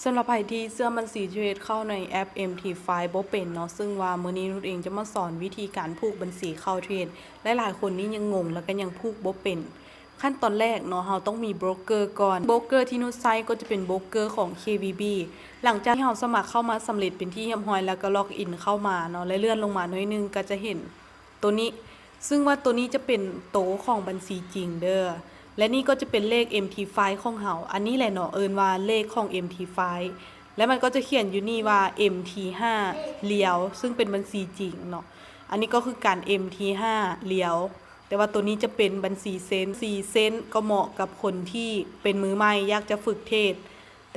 ສຳລັບໃຜທີ່ເຊື່ອມບັນຊີເທຣດເຂົ້າໃນແອັບ ເອັມທີໄຟ ບໍ່ເປັນເນາະ, ເຊິ່ງວ່າມື້ນີ້ນຸດເອງຈະມາສອນວິທີການຜູກບັນຊີເຂົ້າເທຣດ. ຫຼາຍໆຄົນນີ້ຍັງງົງ ແລ້ວກໍຍັງຜູກບໍ່ເປັນ. ຂັ້ນຕອນແລກເນາະ, ເຮົາຕ້ອງມີໂບຣກເກີກ່ອນ. ໂບຣກເກີທີ່ນຸດໃຊ້ກໍຈະເປັນໂບຣກເກີຂອງ ເຄວີບີ. ຫຼັງຈາກທີ່ເຮົາສະໝັກເຂົ້າມາສຳເລັດເປັນທີ່ຮຽບຮ້ອຍ ແລ້ວກໍລັອກອິນເຂົ້າມາເນາະ ແລະ ເລື່ອນລົງມາໜ້ອຍໜຶ່ງກໍຈະເຫັນ ໂຕນີ້ ຊຶ່ງວ່າໂຕນີ້ຈະເປັນໂຕຂອງບັນຊີຈິງເດີ້ ແລະ ນີ້ກໍຈະເປັນເລກ ເອັມທີໄຟ ຂອງເຮົາ. ອັນນີ້ແຫຼະເນາະ ເອີ້ນວ່າເລກຂອງ ເອັມທີໄຟ ແລະ ມັນກໍຈະຂຽນຢູ່ນີ້ວ່າ ເອັມທີຫ້າ ລຽວ ຊຶ່ງເປັນບັນຊີຈິງເນາະ. ອັນນີ້ກໍຄືການ ເອັມທີຫ້າ ລຽວ ແຕ່ວ່າໂຕນີ້ຈະເປັນບັນຊີເຊັນ. ບັນຊີເຊັນກໍເໝາະກັບຄົນທີ່ເປັນມືໃໝ່ ຢາກຈະຝຶກເທຣດ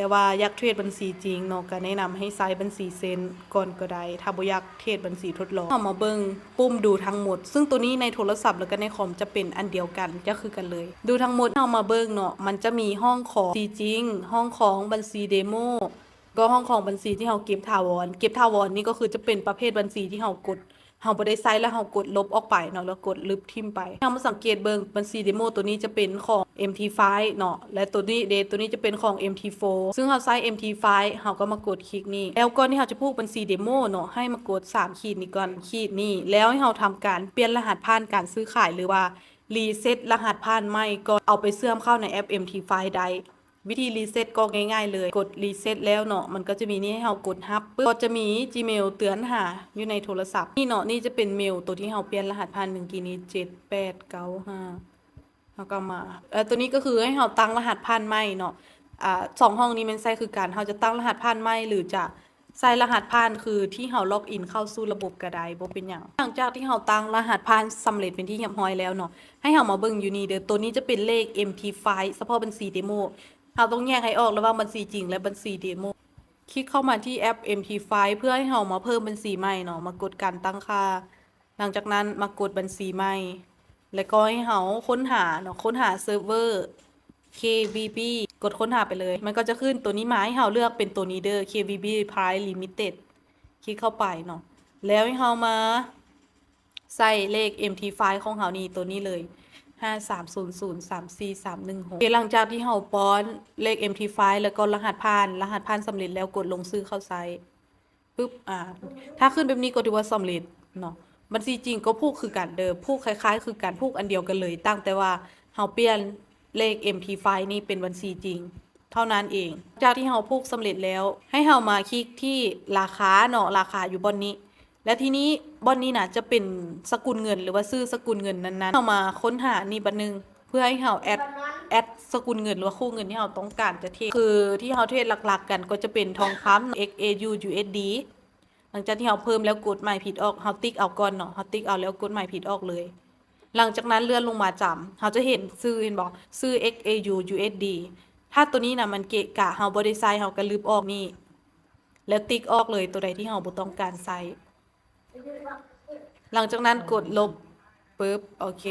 ແຕ່ວ່າຢາກເທຣດບັນຊີຈິງເນາະ ກໍແນະນຳໃຫ້ໃຊ້ບັນຊີເຊັນກ່ອນກໍໄດ້ ຖ້າບໍ່ຢາກເທຣດບັນຊີທົດລອງ. ເຮົາມາເບິ່ງປຸ່ມດູທັງໝົດ ຊຶ່ງໂຕນີ້ໃນໂທລະສັບ ແລ້ວກໍໃນຄອມຈະເປັນອັນດຽວກັນ ຈະຄືກັນເລີຍ. ດູທັງໝົດ ເຮົາມາເບິ່ງເນາະ ມັນຈະມີຫ້ອງຂອງບັນຊີຈິງ, ຫ້ອງຂອງບັນຊີເດໂມ ກໍຫ້ອງຂອງບັນຊີທີ່ເຮົາເກັບຖາວອນ. ເກັບຖາວອນນີ້ກໍຄືຈະເປັນປະເພດບັນຊີທີ່ເຮົາກົດ ເຮົາບໍ່ໄດ້ໃຊ້ ແລ້ວເຮົາກົດລົບອອກໄປເນາະ ແລ້ວກົດລຶບຖິ້ມໄປ. ເຮົາມາສັງເກດເບິ່ງ ບັນຊີເດໂມໂຕນີ້ຈະເປັນຂອງ ເອັມທີໄຟ ເນາະ ແລະ ໂຕນີ້ເດ ໂຕນີ້ຈະເປັນຂອງ ເອັມທີໂຟ ຊຶ່ງເຮົາໃຊ້ ເອັມທີໄຟ ເຮົາກໍມາກົດຄລິກນີ້. ແລ້ວກ່ອນທີ່ເຮົາຈະຜູກບັນຊີເດໂມເນາະ ໃຫ້ມາກົດສາມຂີດນີ້ກ່ອນ ຂີດນີ້ ແລ້ວໃຫ້ເຮົາທຳການປ່ຽນລະຫັດຜ່ານການຊື້ຂາຍ ຫຼືວ່າຣີເຊັດລະຫັດຜ່ານໃໝ່ກ່ອນ ເອົາໄປເຊື່ອມເຂົ້າໃນແອັບ ເອັມທີໄຟ ໄດ້. ວິທີຣີເຊັດກໍງ່າຍໆເລີຍ, ກົດຣີເຊັດແລ້ວເນາະ ມັນກໍຈະມີນີ້ໃຫ້ເຮົາກົດຮັບປຶບ ກໍຈະມີຈີເມວເຕືອນຫາຢູ່ໃນໂທລະສັບນີ້ເນາະ. ນີ້ຈະເປັນເມວໂຕທີ່ເຮົາປ່ຽນລະຫັດຜ່ານມື້ກີ້ນີ້ ເຈັດແປດເກົ້າຫ້າ ເຮົາກໍມາ ແລ້ວໂຕນີ້ກໍຄືໃຫ້ເຮົາຕັ້ງລະຫັດຜ່ານໃໝ່ເນາະ. ອາ ສອງຫ້ອງນີ້ແມ່ນໃຊ້ຄືກັນ ເຮົາຈະຕັ້ງລະຫັດຜ່ານໃໝ່ ຫຼືຈະ ໃສ່ລະຫັດຜ່ານຄືທີ່ເຮົາລັອກອິນເຂົ້າສູ່ລະບົບກໍໄດ້ ບໍ່ເປັນຫຍັງ. ຫຼັງຈາກທີ່ເຮົາຕັ້ງລະຫັດຜ່ານສຳເລັດເປັນທີ່ຮຽບຮ້ອຍແລ້ວເນາະ ໃຫ້ເຮົາມາເບິ່ງຢູ່ນີ້ເດີ້ ໂຕນີ້ຈະເປັນເລກ ເອັມທີໄຟ ສະເພາະບັນຊີເດໂມ. ເຮົາຕ້ອງແຍກໃຫ້ອອກລະຫວ່າງບັນຊີຈິງ ແລະ ບັນຊີເດໂມ. ຄລິກເຂົ້າມາທີ່ແອັບ ເອັມທີໄຟ ເພື່ອໃຫ້ເຮົາມາເພີ່ມບັນຊີໃໝ່ເນາະ ມາກົດການຕັ້ງຄ່າ. ຫຼັງຈາກນັ້ນມາກົດບັນຊີໃໝ່ ແລ້ວກໍໃຫ້ເຮົາຄົ້ນຫາເນາະ ຄົ້ນຫາເຊີບເວີ ເຄວີບີ ກົດຄົ້ນຫາໄປເລີຍ ມັນກໍຈະຂຶ້ນໂຕນີ້ມາໃຫ້ເຮົາເລືອກເປັນໂຕນີ້ເດີ້ ເຄວີບີ Private Limited ຄລິກເຂົ້າໄປເນາະ ແລ້ວໃຫ້ເຮົາມາໃສ່ເລກ ເອັມທີໄຟ ຂອງເຮົານີ້ ໂຕນີ້ເລີຍ ຫ້າສາມສູນສູນສາມສີ່ສາມໜຶ່ງຫົກ. ໂອເຄ ຫຼັງຈາກທີ່ເຮົາປ້ອນເລກ ເອັມທີໄຟ ແລ້ວກໍລະຫັດຜ່ານ ລະຫັດຜ່ານສຳເລັດແລ້ວ ກົດລົງຊື່ເຂົ້າໃຊ້. ປຶບ ອາ ຖ້າຂຶ້ນແບບນີ້ກໍຖືວ່າສຳເລັດເນາະ. ບັນຊີຈິງກໍຜູກຄືກັນເດີ້ ຜູກຄ້າຍໆຄືກັນ ຜູກອັນດຽວກັນເລີຍ ຕ່າງແຕ່ວ່າເຮົາປ່ຽນເລກ ເອັມທີໄຟ ນີ້ເປັນບັນຊີຈິງເທົ່ານັ້ນເອງ. ຈາກທີ່ເຮົາຜູກສຳເລັດແລ້ວ ໃຫ້ເຮົາມາຄລິກທີ່ລາຄາເນາະ ລາຄາຢູ່ບ່ອນນີ້ ແລະ ທີນີ້ບ່ອນນີ້ນະຈະເປັນສະກຸນເງິນ ຫຼືວ່າຊື່ສະກຸນເງິນນັ້ນໆ. ເຮົາມາຄົ້ນຫານີ້ບາດໜຶ່ງ ເພື່ອໃຫ້ເຮົາແອັດ ແອັດສະກຸນເງິນ ຫຼືວ່າຄູ່ເງິນທີ່ເຮົາຕ້ອງການຈະເທຣດ. ຄືທີ່ເຮົາເທຣດຫຼັກໆກັນກໍຈະເປັນທອງຄຳ ເອັກເອຢູ ຢູເອັດດີ. ຫຼັງຈາກທີ່ເຮົາເພີ່ມແລ້ວກົດໝາຍຜິດອອກ ເຮົາຕິກເອົາກ່ອນເນາະ ເຮົາຕິກເອົາແລ້ວກົດໝາຍຜິດອອກເລີຍ. ຫຼັງຈາກນັ້ນເລື່ອນລົງມາຈຳ ເຮົາຈະເຫັນຊື່ ເຫັນບໍ່ ຊື່ ເອັກເອຢູ ຢູເອັດດີ. ຖ້າໂຕນີ້ນະມັນເກະກະ ເຮົາບໍ່ໄດ້ໃຊ້ ເຮົາກໍລຶບອອກນີ້ ແລ້ວຕິກອອກເລີຍ ໂຕໃດທີ່ເຮົາບໍ່ຕ້ອງການໃຊ້. ຫຼັງຈາກນັ້ນກົດລົບປຶບ ໂອເຄ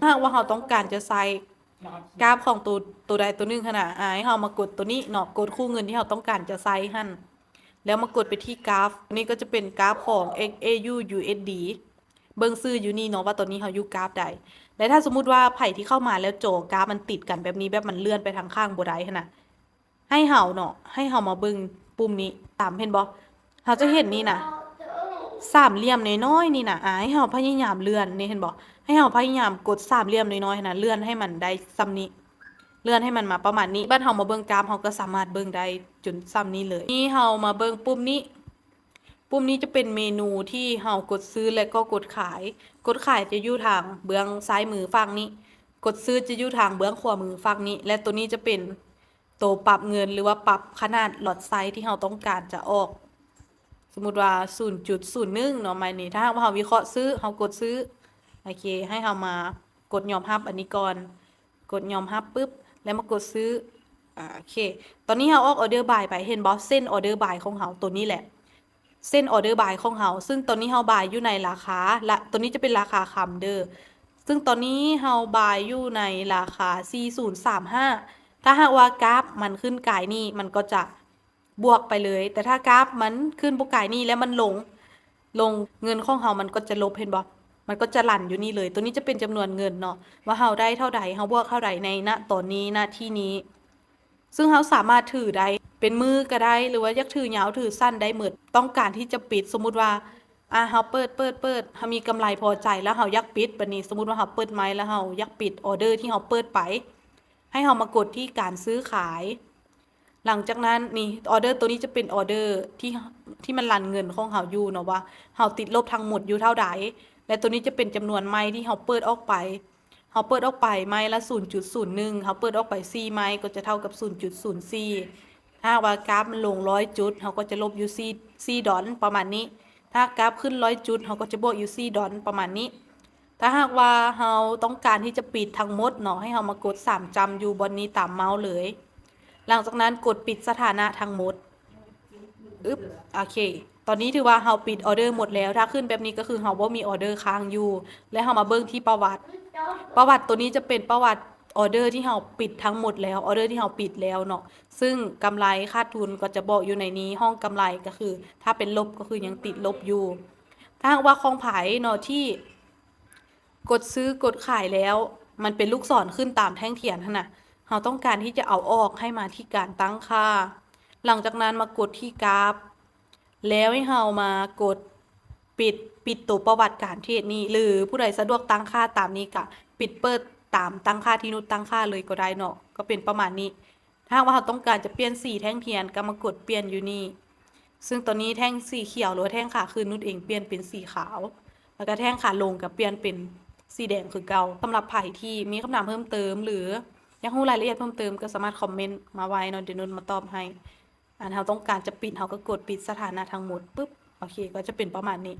ຖ້າຫາກວ່າເຮົາຕ້ອງການຈະໃສ່ກາບຂອງໂຕ ໂຕໃດໂຕໜຶ່ງຫັ້ນນະ ອາ ໃຫ້ເຮົາມາກົດໂຕນີ້ເນາະ ກົດຄູ່ເງິນທີ່ເຮົາຕ້ອງການຈະໃສ່ຫັ້ນ ແລ້ວມາກົດໄປທີ່ກາບ. ນີ້ກໍຈະເປັນກາບຂອງ ເອັກເອຢູ ຢູເອັດດີ. ເບິ່ງຊື່ຢູ່ນີ້ເນາະວ່າຕອນນີ້ເຮົາຢູ່ກາບໃດ ແລະ ຖ້າສົມມຸດວ່າໃຜທີ່ເຂົ້າມາແລ້ວຈໍກາບມັນຕິດກັນແບບນີ້ ແບບມັນເລື່ອນໄປທາງຂ້າງບໍ່ໄດ້ຫັ້ນນະ ໃຫ້ເຮົາເນາະ ໃຫ້ເຮົາມາເບິ່ງປຸ່ມນີ້ ຕາມ ເຫັນບໍ່ ເຮົາຈະເຫັນນີ້ນະ ສາມຫຼ່ຽມນ້ອຍໆນີ້ນະ ອາ ໃຫ້ເຮົາພະຍາຍາມເລື່ອນນີ້ ເຫັນບໍ່ ໃຫ້ເຮົາພະຍາຍາມກົດສາມຫຼ່ຽມນ້ອຍໆຫັ້ນນະ ເລື່ອນໃຫ້ມັນໄດ້ສ່ຳນີ້ ເລື່ອນໃຫ້ມັນມາປະມານນີ້. ບາດເຮົາມາເບິ່ງກາບ ເຮົາກໍສາມາດເບິ່ງໄດ້ຈົນສ່ຳນີ້ເລີຍ. ນີ້ເຮົາມາເບິ່ງປຸ່ມນີ້ ປຸ່ມນີ້ຈະເປັນເມນູທີ່ເຮົາກົດຊື້ ແລະ ກໍກົດຂາຍ. ກົດຂາຍຈະຢູ່ທາງເບື້ອງຊ້າຍມືຝັ່ງນີ້ ກົດຊື້ຈະຢູ່ທາງເບື້ອງຂວາມືຝັ່ງນີ້ ແລະ ໂຕນີ້ຈະເປັນ ໂຕປັບເງິນ ຫຼືວ່າປັບຂະໜາດລັອດໄຊທີ່ເຮົາຕ້ອງການຈະອອກ. ສົມມຸດວ່າ ສູນຈຸດສູນໜຶ່ງ ເນາະ ໝາຍນີ້ ຖ້າຫາກວ່າເຮົາວິເຄາະຊື້ ເຮົາກົດຊື້. ໂອເຄ ໃຫ້ເຮົາມາກົດຍອມຮັບອັນນີ້ກ່ອນ ກົດຍອມຮັບປຶບ ແລ້ວມາກົດຊື້. ອາ ໂອເຄ ຕອນນີ້ເຮົາອອກອໍເດີບາຍໄປ ເຫັນບໍ່ ເສັ້ນອໍເດີບາຍຂອງເຮົາໂຕນີ້ແຫຼະ ເສັ້ນອໍເດີບາຍຂອງເຮົາ ຊຶ່ງຕອນນີ້ເຮົາບາຍຢູ່ໃນລາຄາ ລະ ໂຕນີ້ຈະເປັນລາຄາຄຳເດີ້ ຊຶ່ງຕອນນີ້ເຮົາບາຍຢູ່ໃນລາຄາສີ່ສູນສາມຫ້າ. ຖ້າຫາກວ່າກາບມັນຂຶ້ນກາຍນີ້ ມັນກໍຈະບວກໄປເລີຍ ແຕ່ຖ້າກາບມັນຂຶ້ນບໍ່ກາຍນີ້ ແລ້ວມັນລົງ ລົງ ເງິນຂອງເຮົາມັນກໍຈະລົບ ເຫັນບໍ່ ມັນກໍຈະລັນຢູ່ນີ້ເລີຍ. ໂຕນີ້ຈະເປັນຈຳນວນເງິນເນາະ ວ່າເຮົາໄດ້ເທົ່າໃດ ເຮົາບວກເທົ່າໃດໃນ ນະ ຕອນນີ້ ນະ ທີ່ນີ້. ຊຶ່ງເຮົາສາມາດຖືໄດ້ເປັນມື້ກໍໄດ້ ຫຼືວ່າຢາກຖືຍາວຖືສັ້ນໄດ້ໝົດ. ຕ້ອງການທີ່ຈະປິດ ສົມມຸດວ່າ ອາ ເຮົາເປີດ ເປີດ ເປີດ ເຮົາມີກຳໄລພໍໃຈແລ້ວ ເຮົາຢາກປິດ. ບັດນີ້ສົມມຸດວ່າເຮົາເປີດໃໝ່ແລ້ວ ເຮົາຢາກປິດອອເດີທີ່ເຮົາເປີດໄປ ໃຫ້ເຮົາມາກົດທີ່ການຊື້ຂາຍ. ຫຼັງຈາກນັ້ນນີ້ ອອເດີໂຕນີ້ຈະເປັນອອເດີທີ່ ທີ່ມັນລັນເງິນຂອງເຮົາຢູ່ເນາະ ວ່າເຮົາຕິດລົບທັງໝົດຢູ່ເທົ່າໃດ ແລະ ໂຕນີ້ຈະເປັນຈຳນວນໄມ້ທີ່ເຮົາເປີດອອກໄປ. ເຮົາເປີດອອກໄປໄມ້ລະສູນຈຸດສູນໜຶ່ງ ເຮົາເປີດອອກໄປສີ່ໄມ້ກໍຈະເທົ່າກັບສູນຈຸດສູນສີ່. ຖ້າຫາກວ່າກຣາຟມັນລົງຮ້ອຍຈຸດ ເຮົາກໍຈະລົບຢູ່ສີ່ ສີ່ດອນປະມານນີ້. ຖ້າຫາກກຣາຟຂຶ້ນຮ້ອຍຈຸດ ເຮົາກໍຈະບວກຢູ່ສີ່ດອນປະມານນີ້. ຖ້າຫາກວ່າເຮົາຕ້ອງການທີ່ຈະປິດທັງໝົດເນາະ ໃຫ້ເຮົາມາກົດສາມຈ້ຳຢູ່ບ່ອນນີ້ຕາມເມົາສ໌ເລີຍ. ຫຼັງຈາກນັ້ນກົດປິດສະຖານະທັງໝົດ. ອຶບ ໂອເຄ ຕອນນີ້ຖືວ່າເຮົາປິດອອເດີໝົດແລ້ວ. ຖ້າຂຶ້ນແບບນີ້ກໍຄືເຮົາບໍ່ມີອອເດີຄ້າງຢູ່. ແລະ ເຮົາມາເບິ່ງທີ່ປະຫວັດ. ປະຫວັດໂຕນີ້ຈະເປັນປະຫວັດອອເດີທີ່ເຮົາປິດທັງໝົດແລ້ວ, ອອເດີທີ່ເຮົາປິດແລ້ວເນາະ. ຊຶ່ງກຳໄລຂາດທຶນກໍຈະບອກຢູ່ໃນນີ້, ຫ້ອງກຳໄລກໍຄື ຖ້າເປັນລົບກໍຄືຍັງຕິດລົບຢູ່. ຖ້າຫາກວ່າຂອງໃຜເນາະທີ່ ກົດຊື້ກົດຂາຍແລ້ວ ມັນເປັນລູກສອນຂຶ້ນຕາມແທ່ງທຽນຫັ້ນນະ, ເຮົາຕ້ອງການທີ່ຈະເອົາອອກໃຫ້ມາທີ່ການຕັ້ງຄ່າ. ຫຼັງຈາກນັ້ນມາກົດທີ່ກາຟ ແລ້ວໃຫ້ເຮົາມາກົດປິດ, ປິດໂຕປະຫວັດການເທຣດນີ້ ຫຼື ຜູ້ໃດສະດວກຕັ້ງຄ່າຕາມນີ້ກະປິດເປີດຕາມຕັ້ງຄ່າທີ່ນຸດຕັ້ງຄ່າເລີຍກໍໄດ້ເນາະ, ກໍເປັນປະມານນີ້. ຖ້າຫາກວ່າເຮົາຕ້ອງການຈະປ່ຽນສີແທ່ງທຽນ ກໍມາກົດປ່ຽນຢູ່ນີ້. ຊຶ່ງຕອນນີ້ແທ່ງສີຂຽວ ຫຼືວ່າແທ່ງຂາຂຶ້ນ ນຸດເອງປ່ຽນເປັນສີຂາວ, ແລ້ວກໍແທ່ງຂາລົງກໍປ່ຽນເປັນສີແດງຄືເກົ່າ. ສຳລັບໃຜທີ່ມີຄຳຖາມເພີ່ມເຕີມ ຫຼື ຢາກຮູ້ລາຍລະອຽດເພີ່ມເຕີມ ກໍສາມາດຄອມເມັນມາໄວ້ເນາະ, ດຽວນຸດມາຕອບໃຫ້. ອັນເຮົາຕ້ອງການຈະປິດ ເຮົາກໍກົດປິດສະຖານະທັງໝົດປຶບ, ໂອເຄ ກໍຈະເປັນປະມານນີ້.